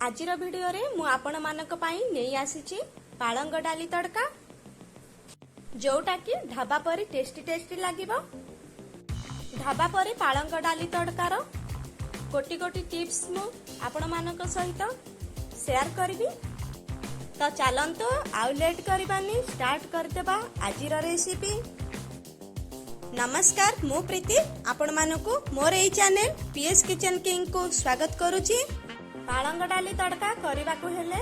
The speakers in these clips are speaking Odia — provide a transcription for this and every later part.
ଆଜିର ଭିଡ଼ିଓରେ ମୁଁ ଆପଣମାନଙ୍କ ପାଇଁ ନେଇ ଆସିଛି ପାଳଙ୍ଗ ଡାଲି ତଡ଼କା, ଯୋଉଟାକି ଢାବା ପରି ଟେଷ୍ଟି ଟେଷ୍ଟି ଲାଗିବ। ଢାବା ପରି ପାଳଙ୍ଗ ଡାଲି ତଡ଼କାର ଗୋଟି ଗୋଟି ଟିପ୍ସ ମୁଁ ଆପଣମାନଙ୍କ ସହିତ ସେୟାର କରିବି। ତ ଚାଲନ୍ତୁ, ଆଉ ଲେଟ୍ କରିବାନି, ଷ୍ଟାର୍ଟ କରିଦେବା ଆଜିର ରେସିପି। ନମସ୍କାର, ମୁଁ ପ୍ରୀତି, ଆପଣମାନଙ୍କୁ ମୋର ଏଇ ଚ୍ୟାନେଲ ପିଏସ୍ କିଚେନ୍ କିଙ୍ଗକୁ ସ୍ୱାଗତ କରୁଛି। ପାଳଙ୍ଗ ଡାଲି ତଡ଼କା କରିବାକୁ ହେଲେ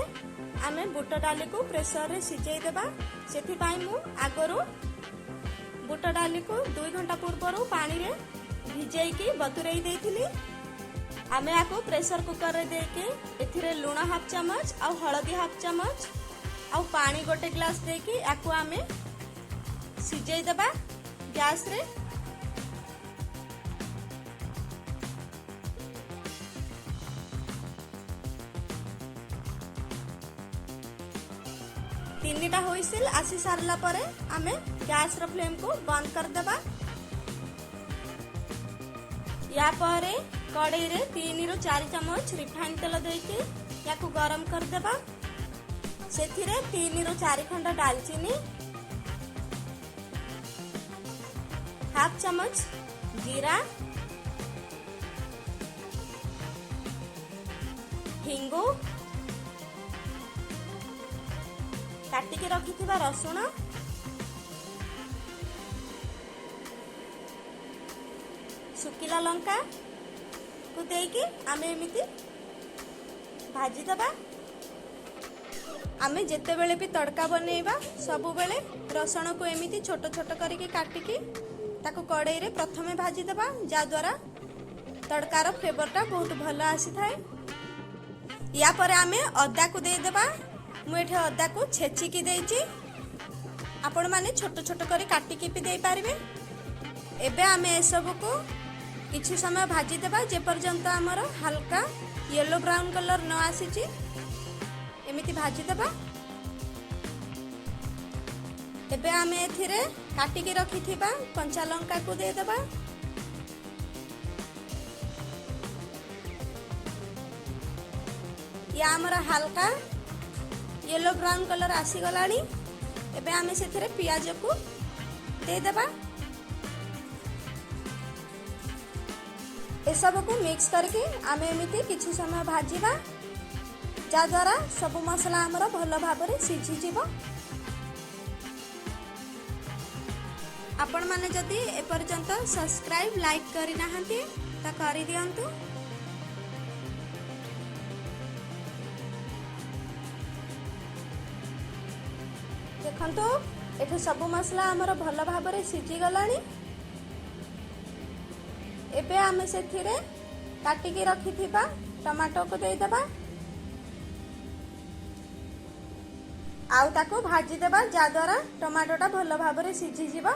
ଆମେ ବୁଟ ଡାଲିକୁ ପ୍ରେସରରେ ସିଝେଇ ଦେବା। ସେଥିପାଇଁ ମୁଁ ଆଗରୁ ବୁଟ ଡାଲିକୁ 2 ଘଣ୍ଟା ପୂର୍ବରୁ ପାଣିରେ ଭିଜେଇକି ବତୁରେଇ ଦେଇଥିଲି। ଆମେ ୟାକୁ ପ୍ରେସର କୁକରରେ ଦେଇକି ଏଥିରେ ଲୁଣ ହାଫ୍ ଚାମଚ ଆଉ ହଳଦୀ ହାଫ୍ ଚାମଚ ଆଉ ପାଣି ଗୋଟେ ଗ୍ଲାସ ଦେଇକି ୟାକୁ ଆମେ ସିଝେଇ ଦେବା ଗ୍ୟାସରେ। ତିନିଟା ହୁଇସିଲ୍ ଆସି ସାରିଲା ପରେ ଆମେ ଗ୍ୟାସର ଫ୍ଲେମକୁ ବନ୍ଦ କରିଦେବା। ୟା ପରେ କଡ଼େଇରେ 3ରୁ 4 ଚାମଚ ରିଫାଇନ ତେଲ ଦେଇକି ୟାକୁ ଗରମ କରିଦେବା। ସେଥିରେ 3ରୁ 4 ଖଣ୍ଡ ଡାଲଚିନି, ହାଫ୍ ଚାମଚ ଜିରା, ହିଙ୍ଗୁ, କାଟିକି ରଖିଥିବା ରସୁଣ, ଶୁଖିଲା ଲଙ୍କାକୁ ଦେଇକି ଆମେ ଏମିତି ଭାଜିଦେବା। ଆମେ ଯେତେବେଳେ ବି ତଡ଼କା ବନେଇବା, ସବୁବେଳେ ରସୁଣକୁ ଏମିତି ଛୋଟ ଛୋଟ କରିକି କାଟିକି ତାକୁ କଡ଼େଇରେ ପ୍ରଥମେ ଭାଜିଦେବା, ଯାହାଦ୍ୱାରା ତଡ଼କାର ଫ୍ଲେଭରଟା ବହୁତ ଭଲ ଆସିଥାଏ। ୟା ପରେ ଆମେ ଅଦାକୁ ଦେଇଦେବା। ମୁଁ ଏଠି ଅଦାକୁ ଛେଚିକି ଦେଇଛି, ଆପଣମାନେ ଛୋଟ ଛୋଟ କରି କାଟିକି ବି ଦେଇପାରିବେ। ଏବେ ଆମେ ଏସବୁକୁ କିଛି ସମୟ ଭାଜିଦେବା, ଯେପର୍ଯ୍ୟନ୍ତ ଆମର ହାଲକା ୟେଲୋ ବ୍ରାଉନ୍ କଲର୍ ନ ଆସିଛି। ଏମିତି ଭାଜିଦେବା। ଏବେ ଆମେ ଏଥିରେ କାଟିକି ରଖିଥିବା କଞ୍ଚା ଲଙ୍କାକୁ ଦେଇଦେବା। ଇଏ ଆମର ହାଲକା ୟେଲୋ ବ୍ରାଉନ୍ କଲର୍ ଆସିଗଲାଣି। ଏବେ ଆମେ ସେଥିରେ ପିଆଜକୁ ଦେଇଦେବା। ଏସବୁକୁ ମିକ୍ସ କରିକି ଆମେ ଏମିତି କିଛି ସମୟ ଭାଜିବା, ଯାହାଦ୍ୱାରା ସବୁ ମସଲା ଆମର ଭଲ ଭାବରେ ସିଝିଯିବ। ଆପଣମାନେ ଯଦି ଏପର୍ଯ୍ୟନ୍ତ ସବସ୍କ୍ରାଇବ୍, ଲାଇକ୍ କରିନାହାନ୍ତି ତ କରିଦିଅନ୍ତୁ। ଦେଖନ୍ତୁ, ଏଠି ସବୁ ମସଲା ଆମର ଭଲ ଭାବରେ ସିଝିଗଲାଣି। ଏବେ ଆମେ ସେଥିରେ କାଟିକି ରଖିଥିବା ଟମାଟୋକୁ ଦେଇଦେବା ଆଉ ତାକୁ ଭାଜିଦେବା, ଯାହାଦ୍ୱାରା ଟମାଟୋଟା ଭଲ ଭାବରେ ସିଝିଯିବ।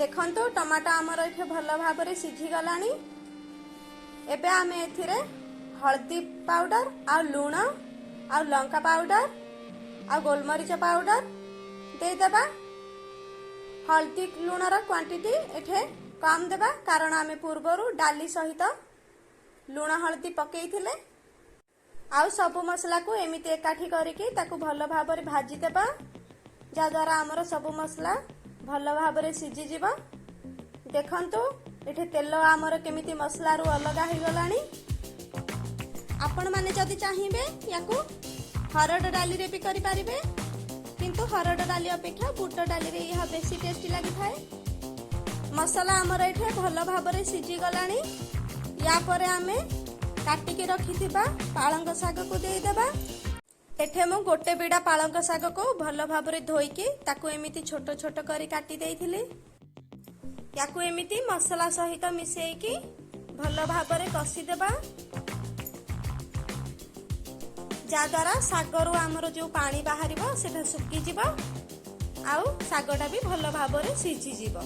ଦେଖନ୍ତୁ, ଟମାଟୋ ଆମର ଏଠି ଭଲ ଭାବରେ ସିଝିଗଲାଣି। ଏବେ ଆମେ ଏଥିରେ ହଳଦୀ ପାଉଡର ଆଉ ଲୁଣ ଆଉ ଲଙ୍କା ପାଉଡର ଆଉ ଗୋଲମରିଚ ପାଉଡର ଦେଇଦେବା। ହଳଦୀ ଲୁଣର କ୍ୱାଣ୍ଟିଟି ଏଠି କମ୍ ଦେବା, କାରଣ ଆମେ ପୂର୍ବରୁ ଡାଲି ସହିତ ଲୁଣ ହଳଦୀ ପକେଇଥିଲେ। ଆଉ ସବୁ ମସଲାକୁ ଏମିତି ଏକାଠି କରିକି ତାକୁ ଭଲ ଭାବରେ ଭାଜିଦେବା, ଯାହାଦ୍ୱାରା ଆମର ସବୁ ମସଲା ଭଲ ଭାବରେ ସିଝିଯିବ। ଦେଖନ୍ତୁ, ଏଠି ତେଲ ଆମର କେମିତି ମସଲାରୁ ଅଲଗା ହେଇଗଲାଣି। ଆପଣମାନେ ଯଦି ଚାହିଁବେ, ୟାକୁ ହରଡ଼ ଡାଲିରେ ବି କରିପାରିବେ, କିନ୍ତୁ ହରଡ଼ ଡାଲି ଅପେକ୍ଷା ବୁଟ ଡାଲିରେ ଏହା ବେଶୀ ଟେଷ୍ଟି ଲାଗିଥାଏ। ମସଲା ଆମର ଏଠି ଭଲ ଭାବରେ ସିଝିଗଲାଣି। ୟା ପରେ ଆମେ କାଟିକି ରଖିଥିବା ପାଳଙ୍ଗ ଶାଗକୁ ଦେଇଦେବା। ଏଠି ମୁଁ ଗୋଟେ ବିଡ଼ା ପାଳଙ୍ଗ ଶାଗକୁ ଭଲ ଭାବରେ ଧୋଇକି ତାକୁ ଏମିତି ଛୋଟ ଛୋଟ କରି କାଟି ଦେଇଥିଲି। ୟାକୁ ଏମିତି ମସଲା ସହିତ ମିଶେଇକି ଭଲ ଭାବରେ କଷିଦେବା, ଯାହାଦ୍ୱାରା ଶାଗରୁ ଆମର ଯେଉଁ ପାଣି ବାହାରିବ ସେଟା ଶୁଖିଯିବ ଆଉ ଶାଗଟା ବି ଭଲ ଭାବରେ ସିଝିଯିବ।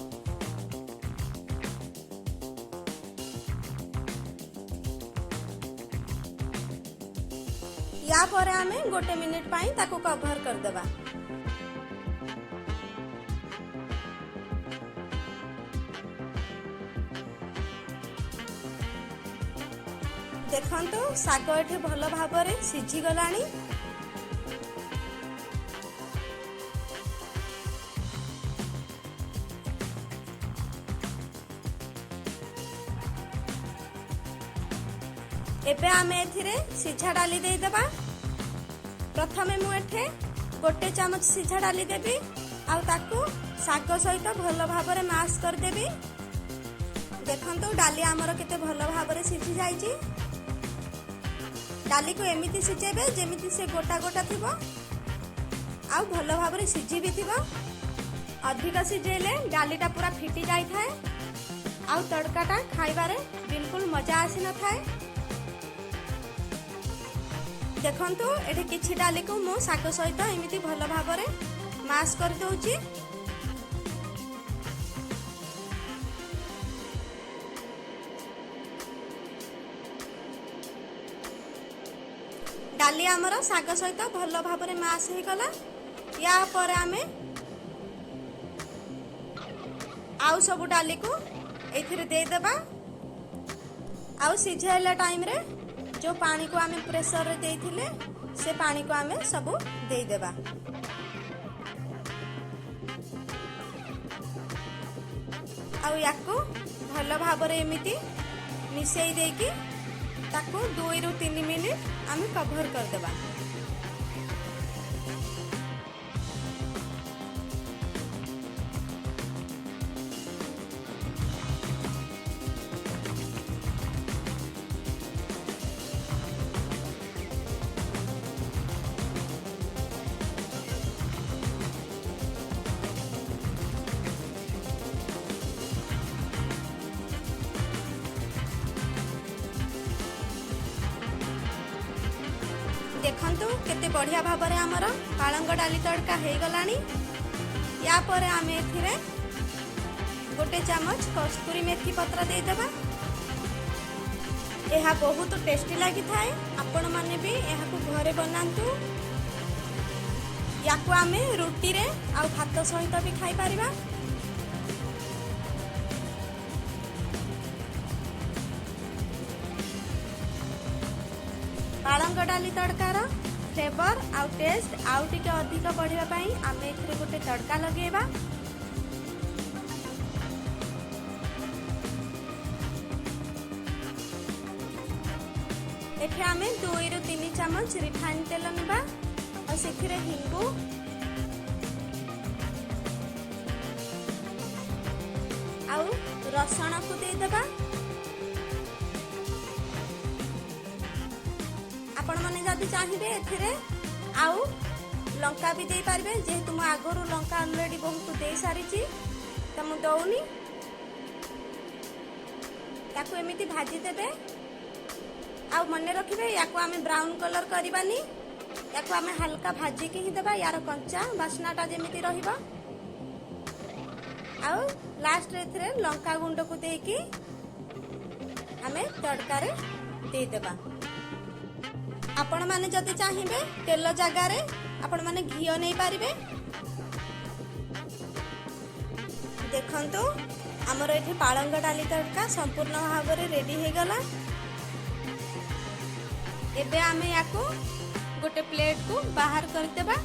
ୟା ପରେ ଆମେ ଗୋଟେ ମିନିଟ୍ ପାଇଁ ତାକୁ କଭର କରିଦେବା। ଦେଖନ୍ତୁ, ଶାଗ ଏଠି ଭଲ ଭାବରେ ସିଝିଗଲାଣି। ଏବେ ଆମେ ଏଥିରେ ସିଝା ଡାଲି ଦେଇଦେବା। ପ୍ରଥମେ ମୁଁ ଏଠି 1 ଚାମଚ ସିଝା ଡାଲି ଦେବି ଆଉ ତାକୁ ଶାଗ ସହିତ ଭଲ ଭାବରେ ମାସ୍ କରିଦେବି। ଦେଖନ୍ତୁ, ଡାଲି ଆମର କେତେ ଭଲ ଭାବରେ ସିଝି ଯାଇଛି। ଡାଲିକୁ ଏମିତି ସିଝେଇବେ ଯେମିତି ସେ ଗୋଟା ଗୋଟା ଥିବ ଆଉ ଭଲ ଭାବରେ ସିଝି ବି ଥିବ। ଅଧିକ ସିଝେଇଲେ ଡାଲିଟା ପୁରା ଫିଟି ଯାଇଥାଏ ଆଉ ତଡ଼କାଟା ଖାଇବାରେ ବିଲକୁଲ ମଜା ଆସିନଥାଏ। ଦେଖନ୍ତୁ, ଏଠି କିଛି ଡାଲିକୁ ମୁଁ ଶାଗ ସହିତ ଏମିତି ଭଲ ଭାବରେ ମାସ୍ କରିଦେଉଛି। ଡାଲି ଆମର ଶାଗ ସହିତ ଭଲ ଭାବରେ ମାସ୍ ହେଇଗଲା। ୟା ପରେ ଆମେ ଆଉ ସବୁ ଡାଲିକୁ ଏଇଥିରେ ଦେଇଦେବା ଆଉ ସିଝାଇଲା ଟାଇମ୍ରେ ଯେଉଁ ପାଣିକୁ ଆମେ ପ୍ରେସରରେ ଦେଇଥିଲେ, ସେ ପାଣିକୁ ଆମେ ସବୁ ଦେଇଦେବା। ଆଉ ୟାକୁ ଭଲ ଭାବରେ ଏମିତି ମିଶେଇ ଦେଇକି ତାକୁ 2ରୁ 3 ମିନିଟ୍ ଆମେ କଭର କରିଦେବା। ଦେଖନ୍ତୁ, କେତେ ବଢ଼ିଆ ଭାବରେ ଆମର ପାଳଙ୍ଗ ଡାଲି ତଡ଼କା ହେଇଗଲାଣି। ୟା ପରେ ଆମେ ଏଥିରେ 1 ଚାମଚ କସ୍ତୁରୀ ମେଥି ପତ୍ର ଦେଇଦେବା। ଏହା ବହୁତ ଟେଷ୍ଟି ଲାଗିଥାଏ। ଆପଣମାନେ ବି ଏହାକୁ ଘରେ ବନାନ୍ତୁ। ୟାକୁ ଆମେ ରୁଟିରେ ଆଉ ଭାତ ସହିତ ବି ଖାଇପାରିବା। ପାଳଙ୍ଗ ଡାଲି ତଡ଼କାର ଫ୍ଲେଭର ଆଉ ଟେଷ୍ଟ ଆଉ ଟିକେ ଅଧିକ ବଢ଼ିବା ପାଇଁ ଆମେ ଏଥିରେ ଗୋଟେ ତଡ଼କା ଲଗେଇବା। ଏଠି ଆମେ 2ରୁ 3 ଚାମଚ ରିଫାଇନ ତେଲ ନେବା ଆଉ ସେଥିରେ ହିଙ୍ଗୁ, ଆଉ ରସୁଣକୁ ଦେଇଦେବା। ଆପଣମାନେ ଯଦି ଚାହିଁବେ, ଏଥିରେ ଆଉ ଲଙ୍କା ବି ଦେଇପାରିବେ। ଯେହେତୁ ମୁଁ ଆଗରୁ ଲଙ୍କା ଅଲରେଡ଼ି ବହୁତ ଦେଇସାରିଛି, ତ ମୁଁ ଦଉନି। ତାକୁ ଏମିତି ଭାଜିଦେବେ ଆଉ ମନେ ରଖିବେ, ୟାକୁ ଆମେ ବ୍ରାଉନ୍ କଲର୍ କରିବାନି। ୟାକୁ ଆମେ ହାଲକା ଭାଜିକି ହିଁ ଦେବା, ୟାର କଞ୍ଚା ବାସ୍ନାଟା ଯେମିତି ରହିବ। ଆଉ ଲାଷ୍ଟରେ ଏଥିରେ ଲଙ୍କା ଗୁଣ୍ଡକୁ ଦେଇକି ଆମେ ତଡ଼କାରେ ଦେଇଦେବା। ଆପଣମାନେ ଯଦି ଚାହିଁବେ, ତେଲ ଜାଗାରେ ଆପଣମାନେ ଘିଅ ନେଇପାରିବେ। ଦେଖନ୍ତୁ, ଆମର ଏଠି ପାଳଙ୍ଗ ଡାଲି ତଡ଼କା ସମ୍ପୂର୍ଣ୍ଣ ଭାବରେ ରେଡି ହେଇଗଲା। ଏବେ ଆମେ ୟାକୁ ଗୋଟେ ପ୍ଲେଟକୁ ବାହାର କରିଦେବା।